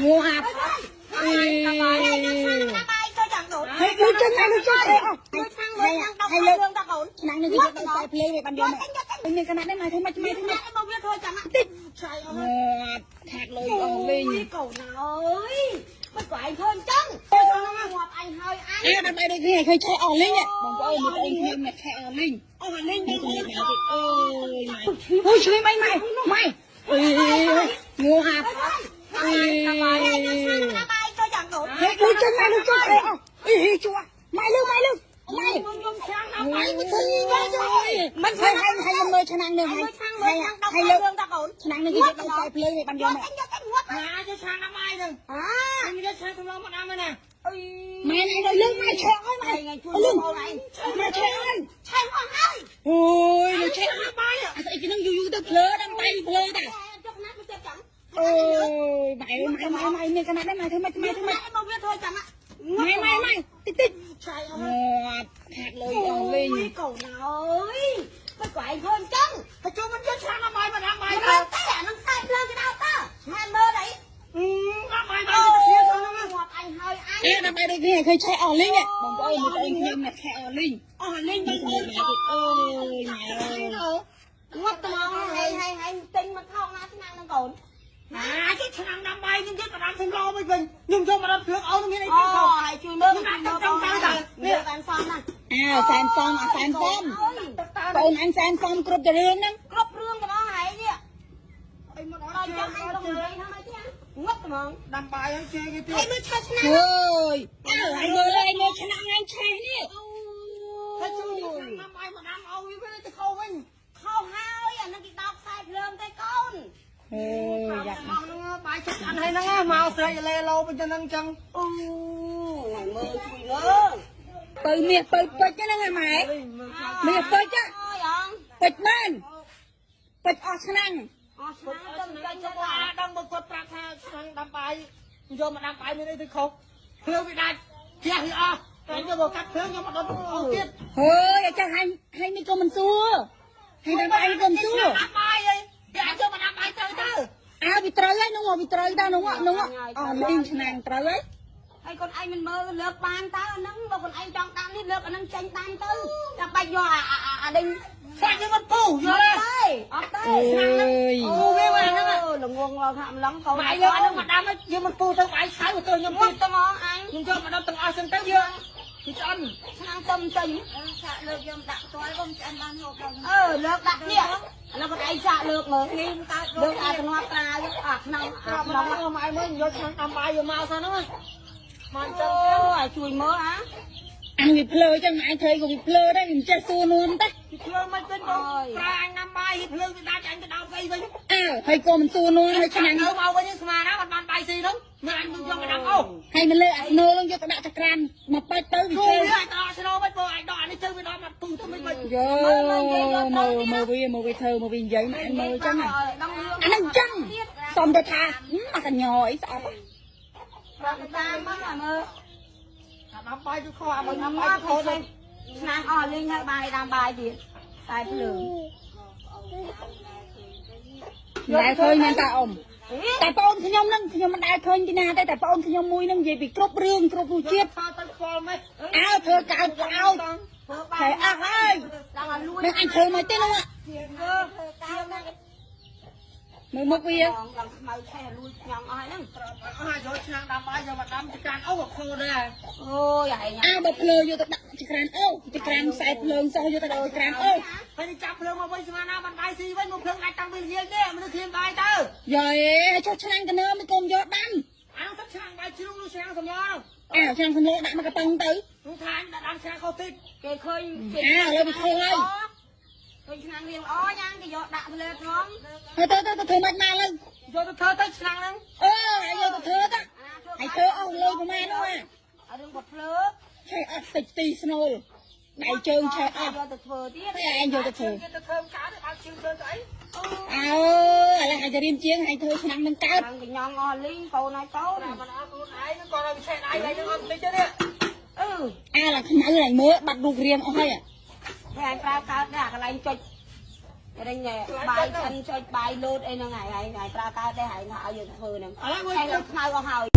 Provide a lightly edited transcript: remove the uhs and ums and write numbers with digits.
ងាប់អីហើយលុយចឹងហើយលុយចឹងអស់ហើយហើយលើឆ្នាំនេះគេយកដល់ខ្សែភ្លើងវាបានយកមកមានកណាត់នេះមកធ្វើម៉េចមកធ្វើម៉េច មកវាធ្វើចឹង តិចឆៃអស់ងាប់ខាតលុយអស់លេង កូនអើយមិនក៏ឯងធ្វើអញ្ចឹងងាប់អញហើយអញ អេដើម្បីដូចគ្នាឃើញឆែអស់លេងបងប្អូនបងប្អូនខ្ញុំអ្នកឆែអស់លេងអស់លេងបងប្អូនអើយម៉ែអូយឆ្លៀមអីម៉ែម៉ែអើយងាប់អីហើយលុយចឹងម៉ែលុយចឹងអស់អីជួម៉ែលឺម៉ែលឺម៉ែ ខ្ញុំឆ្នាំងដល់ ម៉ែមិនធ្វើមិនធ្វើហើយហើយមើលឆ្នាំងនេះហើយហើយហើយលើឆ្នាំងនេះគេយកដល់ខ្សែភ្លើងវាបានយកមក អាយកឆ្នាំងដាក់បាយហ្នឹង អា ខ្ញុំយកឆ្នាំងសម្លមកដាក់មកណា ម៉ែឯងដល់លើម៉ែឆែកហើយម៉ែ ថ្ងៃជួយ លឺ បងឯង ម៉ែឆែកហើយ ឆែកអស់ហើយ អូយលុយឆែក ដាក់បាយ អាស្អីគេនឹងយូរយូរទៅភ្លើដល់បាយភ្លើតា ចុកណាត់មកទៀតចឹង អូយម៉ែម៉ែម៉ែម៉ែមានកណាត់ដែរម៉ែធ្វើម៉េចម៉ែធ្វើម៉េច មកវាធ្វើចឹង ម៉ែម៉ែម៉ែតិចតិច ឆៃអស់ ងាប់ខាតលុយអស់លេង កូនអើយមិនក៏ឯងធ្វើអញ្ចឹង ហើយចូលមិនយកឆ្នាំងដាក់បាយមកដាក់បាយ មិន ទៅ ទេអានឹងខ្សែភ្លើងគេដល់តើឆែមើលអី ដាក់បាយបាយទៅគ្នាសោះហ្នឹង ងាប់អញហើយអញ អេដើម្បីដូចគ្នាឃើញឆែកអស់លេងបងប្អូនបងប្អូនខ្ញុំអ្នកឆែកអស់លេង អស់លេងបងប្អូន អូយម៉ែ ងាប់ត្មងហើយហើយហើយទិញមកថោកណាឆ្នាំងហ្នឹងកូន អាយកឆ្នាំងដាក់បាយខ្ញុំយកទៅដាក់សម្លវិញវិញខ្ញុំយកមកដាក់ភ្លើងអូនមានអី អូ ទៀតខុស ហើយជួយមើលជួយមើលបងនេះបានសមណា អើសែនសំអាសែនសំបងអញសែនសំគ្រប់តែរឿងហ្នឹង គ្រប់រឿងទាំងអស់ហើយនេះ អីមក ដល់ ដល់ ចឹង ជើ អញរងនិយាយថាម៉េចទេងាប់ត្មង ដាំបាយហើយជេរគេទៀត ហើយមើលឆែឆ្នាំង អើយអើហើយមើលហើយមើលឆ្នាំងឯងឆេះនេះ ហើយជួយយកឆ្នាំងដាំបាយមកដាំអូវាវិញទៅខោវិញ ខុសហើយអានឹងគេដោកខ្សែភ្លើងទៅកូន អើយយ៉ាប់ មកហ្នឹងបាយចិត្តអានហើយហ្នឹងមកស្រែកលេលោវិញទៅហ្នឹងចឹង អូយមើលជួយមើល បើមាសបើពេជ្រហ្នឹងម៉ែមាសពេជ្រ អើយអង ពេជ្រមែនពេជ្រអស់ឆ្នាំង អស់ឆ្នាំទៅ តែ ចេញ ខ្ញុំអាដឹងបើគាត់ប្រាប់ថាឆ្នាំងដាំបាយយកមកដាំបាយមានអីទៅខុសភ្លើងវាដាច់ជះវាអស់តែយកមកកាត់ភ្លើងយកមកដុតអូទៀត ហើយអាចារ្យហើយហើយនេះក៏មិនសួរហើយដាំបាយក៏មិនសួរ ដាំបាយអីវាអាចយកមកដាំបាយទៅទៅ អើវាត្រូវហើយនោះវាត្រូវតើនោះនោះអស់លេងឆ្នាំងត្រូវហើយ ហើយកូនឯងមិនមើលលើកបានតើអានឹងបើកូនឯងចង់ដាំនេះលើកអានឹងចេញដាំទៅចាំបាច់យកអាអាដេញ សាច់យើងមិនពុះយ អ ល់ ត់ ទេ ទេអត់ទេ អើយ គូវាមកហ្នឹង ល្ងងដល់ថាម្លងកូន បាយយកហ្នឹងមកដាំយើងមិនពុះទៅបាយឆៅទៅខ្ញុំ ងា ទៀត ប់ត្មងអញ ខ្ញុំយកមកដុតទាំងអស់ចឹងទៅយើងវាឆ្អិន ឆ្នាំងទៅចេញ សាក់លើកយកដាក់ផ្ទាល់កុំឆ្អិនបានហូបដល់ អឺលើកដាក់នេះឥឡូវកូនឯងសាកលើកមើល នេះកើត លើកអាទំនាប់ត្រាវអាក្នុង ប្រាប់ អាក្នុង មកម៉ែមើលយកឆ្នាំងដាំបាយយកមកសិនហ្នឹងមកចឹង អូឲ្យជួយមើលអា អញវាភ្លើចឹងអញធ្វើក៏វាភ្លើដែរវាមិនចេះសួរនួនទេ ភ្លើងមិនវិញបងប្រើអញដាំបាយភ្លើងវាដាច់អញទៅដោតស្អីវិញ អើហើយក៏មិនសួរនួនហើយឆ្នាំង ទៅមកវិញស្មានណាមិនបានបាយស៊ីហ្នឹងមើលអញយកមកដាំអូ ហើយមិនលើអាស្នូលនឹងយកទៅដាក់ចក្រានមកបាច់ទៅវា គូ ជើ វាអាចដកស្នូមិនបងអាចដកអានេះជើវាដកមកពុះទៅមិនវិញ យោមើលមើលវាមើលវាធ្វើមើលវានិយាយមកអញមើលចឹង ដល់រឿង អាហ្នឹងចឹងសុំទៅថាមកកញ្ញអីស្អប់ ប្រាប់តាមមកឲ្យមើល អាដាំបាយគឺខុសអាមិនដាំ ងា បាយ ប់ ខុស ទៅឆ្នាំងអស់លេងហើយបាយដាំបាយទៀតតែភ្លើង មិនដែលឃើញមែនតាអ៊ំតែប្អូនខ្ញុំហ្នឹងខ្ញុំមិនដែលឃើញពីណាទេតែប្អូនខ្ញុំមួយហ្នឹងនិយាយពីគ្រប់រឿងគ្រប់រសជាតិ ថាទៅខ្វល់ម៉េច អើធ្វើកើតផ្អោច ធ្វើបា ហើយអស់ហើយ ដល់ឲ្យលួច នឹងអញធ្វើមកទេនោះ ធ្វើធ្វើតាមហ្នឹង មើលមុខវា ដល់ខ្មៅឆេះលួចញ៉ាំអស់ហើយហ្នឹង អស់យកឆ្នាំងដាំបាយយកមកដាំចក្រានអូក៏ខូដែរ អូយឯង អើបើភ្លើយកទៅដាក់ចក្រានអូចក្រានខ្សែភ្លើងសោះយកទៅដាក់ចក្រានអូ ហើយចាប់ភ្លើងមកវិញស្មានណាបានបាយស៊ីវិញមកភ្លើងដាច់តាំងពីល្ងាចនេះមនុស្សឃ្លានបាយទៅ យាយចុះឆ្នាំងកណើមិនកុំយកដាំ អានោះទៅឆ្នាំងបាយជ្រុងឬឆ្នាំងសម្ល អើឆ្នាំងសម្លដាក់មកកំប៉ុងទៅ នោះថាអញដាក់ដាំឆ្នាំងខុសតិច គេឃើញ អើឥឡូវវាខុសហើយ ឃើញឆ្នាំងរៀងអញ៉ាំគេយកដាក់ផ្លេតហ្មង ហើយទៅទៅទៅធ្វើម៉េចមកឥឡូវ យកទៅធ្វើទៅឆ្នាំងហ្នឹង អឺហើយយកទៅធ្វើទៅហើយធ្វើអស់លុយប្រហែលនោះអា រឿងបត់ភ្លើ ឆេះអស់តិចទីស្នូលដៃជើងឆេះអស់ យកទៅធ្វើទៀត ហើយឯងយកទៅធ្វើ យកទៅធ្វើកើតបើជើងធ្វើទៅអី អើឥឡូវឯងទៅរៀនជាងឯងធ្វើឆ្នាំនឹងកើត ខាងកញ្ញងអស់លីងកូនហើយកូន មិនអត់ខ្លួនឯងហ្នឹងគាត់ឲ្យឆេះដៃឯងហ្នឹងអត់តិចទេនេះ អឺ អាឡាខ្មៅឯងមើលបាត់រូបរាងអស់ហើយ ហើយឯងប្រើកើតដែរអាកន្លែងចុច រេញបាយឆ្អិនចុចបាយលោតអីហ្នឹងហើយហើយប្រើកើតដែរហើយឲ្យយើងធ្វើហ្នឹង ឥឡូវ ហើយខ្មៅអស់ហើយ។